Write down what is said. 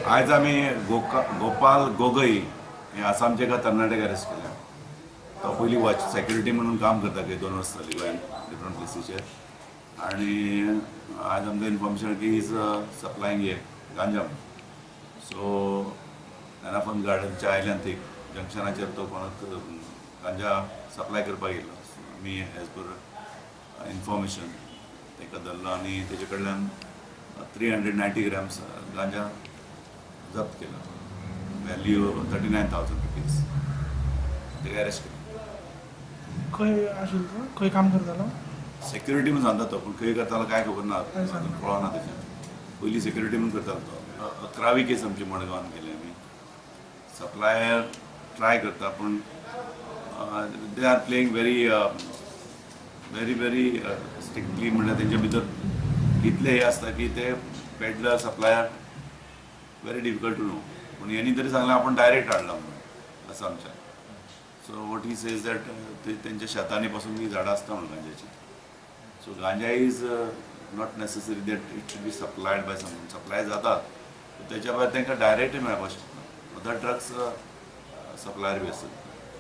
आयज आमी गोपाल गोगई हे आसामचे एका तरणाट्याक अरेस्ट केल्या. तो पयलीं वॉच सेक्युरिटी म्हणून काम करता खंय 2 वर्सां जाली गोंयान डिफरंट प्लेसीचेर. आनी आयज आमकां इन्फॉर्मेशन की is supplying हे गांजा. सो नानाफन गार्डनच्या आयल्यान थंय जंक्शनाचेर तो कोणाक गांजा सप्लाय करपाक येयलो. आमी एज पर इन्फॉर्मेशन ताका धरलो आनी तेजे कडल्यान 390 ग्राम्स गांजा जप्त केला. Value 39,000 rupees. ताका अरेस्ट केला. खंय आशिल्लो तो? खंय काम करतालो? सेक्युरिटी म्हणून सांगता तो, पूण खंय करतालो काय खबर ना, अजून कळना तेजें. पयलीं सेक्युरिटी म्हणून करतालो तो. 11वी केस आमची मडगांवान केली आमी. सप्लायर ट्राय करता पूण they are playing very very very strictly. म्हणल्यार तेंच्या भितर इतले हे आसता की ते peddler supplier very difficult to know. पूण हेणी तरी सांगलें आपूण डायरेक्ट हाडला म्हणून आसामच्यान. So what he says that तेंच्या शेतांनी पासून ती झाडां आसता म्हणून गांजाची. So ganja is not necessary that it should be supplied by someone. Supply जातात तेच्या भायर तांकां डायरेक्टय मेळपाक शकता. अदर ड्रग्स सप्लायर बी आसतात.